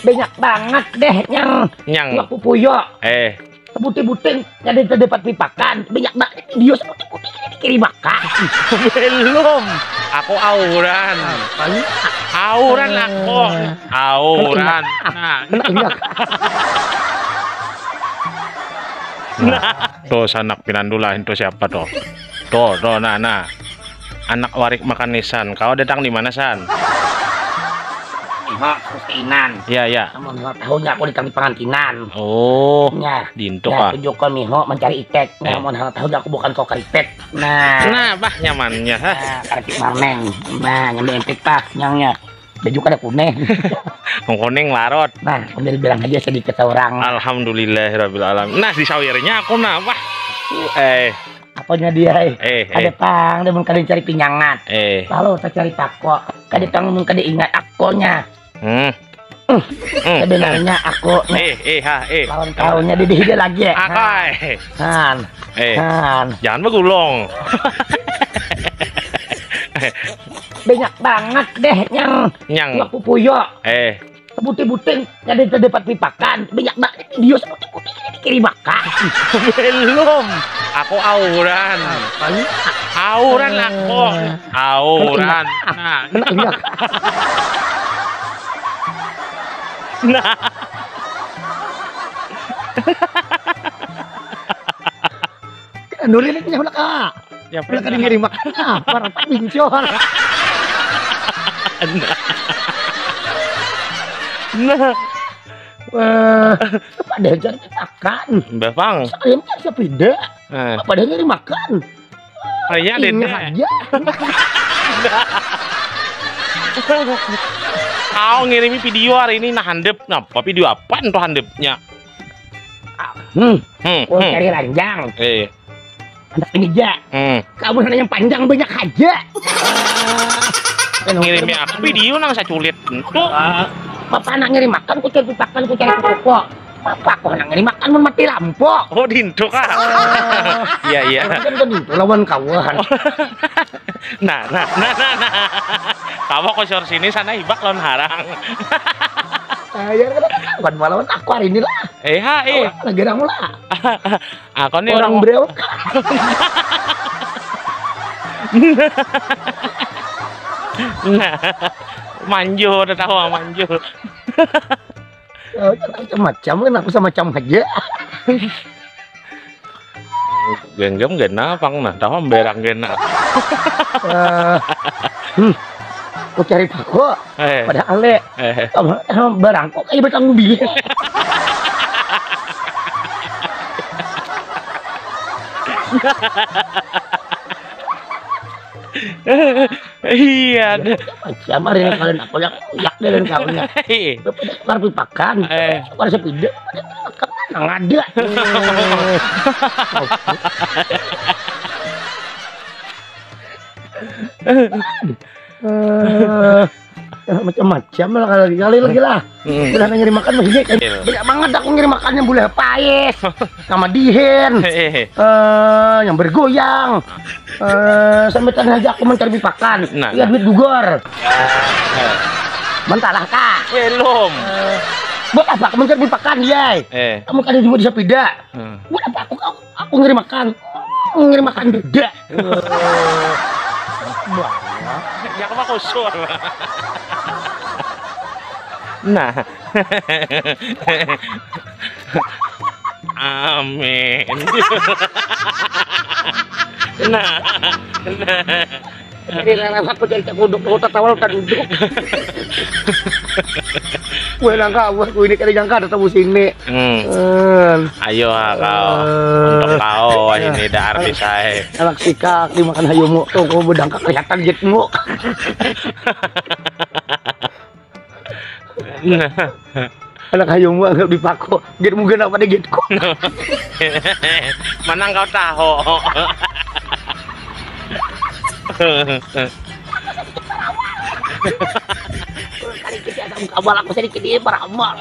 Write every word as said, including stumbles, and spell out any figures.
Banyak banget deh yang nyang pupuyo. Eh. Sebuting-buting kada dapat pipakan. Banyak banget video sebuting-buting ini dikirim makan. Belum. Aku auran. Auran aku. Auran. Nah. Nah. Tuh sanak pinandula itu siapa tuh? Tuh, tuh, nah, nah. Anak warik makan nisan. Kau datang di mana, San? Iho, terus ke Inan. Iya, iya. Namun hal tahunnya aku di kami pengantinan. Oh. Nya. Dintuk, ya, ah. Tunjuk ke Miho mencari itek. Nah, eh. Namun hal tahunnya aku bukan kau keripet. Nah. Nah, bah nyamannya, ha. Nah, keripik marneng. Nah, nyambi empik, bah, nyangnya. Baju kada kuning. Kuning larut. Nah, ambil bilang aja sedikit seorang. Alhamdulillahirabbil alamin. Nah, disawirnya aku nah, wah. Eh. Akonya dia, eh. Eh, ada eh. Pang, dia mun kada cari pinyangat. Eh. Lalu tak cari tako. Kada pang mun kada ingat akonya. Hmm. Hmm. Sebenarnya aku eh, eh, ha, eh. Lawan kaunya di dia lagi ya. Akai. Han. Eh. Han. Jangan begulung. Banyak banget deh yang nyang pupuyo. Eh. Sebuting-buting kada dapat pipakan. Banyak banget video sebuting-buting ini dikirim makan. Belum. Aku auran. Auran aku. Auran. Nah. Nah. Nurin ini punya ulak, Kak. Ya, ulak kada ngirim makan apa? Rata pincor. Nah. Wah, pada jadi makan. Mbah Pang. Saya kan sepeda. Eh. Pada nyari makan. Kayaknya ada ini deh. Aja. Kau ngirimi video hari ini nah handep. Napa video apa tuh handepnya? Hmm. Hmm. Oh, hmm. Cari ranjang. Eh. Anak ini aja. Hmm. Kamu nanya yang panjang banyak aja. Ngirimi aku video nang saculit. Tuh. Ah, papa anak ngirim makan, ku cari pakan, ku cari pokok. Papa aku anak ngirim makan mun mati lampu. Oh, dintu kah? Iya, iya. Kan kan dintu lawan kawan. Nah, nah, nah, nah, nah. Kamu kosor sini sana hibak lawan harang. Ayo, kan kawan lawan aku hari ini lah. Eh, ha, eh. Lagi orang lah. Aku nih orang orang brewok. Nah, manjur, tahu manjur. Oh, macam-macam kan aku sama macam aja. Genggam genap pang nah, tahu berang genap. Eh, hmm. Ku cari paku. Eh. Pada ale. Eh. Barang kok kayak bertanggung bilik. Iya, ada. Macam hari ini kalian aku yang yak dan kawannya. Iya. Baru pakan. Eh. Baru sepeda. Kemana nggak ada? Eh, macam-macam lah kali, kali lagi lah. Hmm. Bila ngirim makan masih banyak banget aku ngirim makannya, buah pais, sama dihen, eh, yang bergoyang. Eh, sampai tadi aja aku mencari pakan. Nah, ya, nah. Duit gugur. Mentalah kak. Belum. Eh, buat apa aku mencari pakan dia? Eh. Kamu kan juga di sepeda. Hmm. Buat apa aku, aku, aku ngirim makan? Ngirim makan beda. Ya aku mah kusur. Nah. Amin. Nah. Nah. Jadi rela aku jadi cakuduk, aku tertawa lu tak duduk. Weh, nangka, weh, ku ini kada nyangka ada tamu sini. Hmm. Ayo ha kau. Untuk kau ini dah artis saya. Anak sikak dimakan hayumu tuh, kau bedangka kelihatan jitmu. Nah. Anak hayumu anggap dipaku. Git mungkin apa deh gitku. Mana kau tahu? Kali kita asam kabal aku sedikit ini beramal.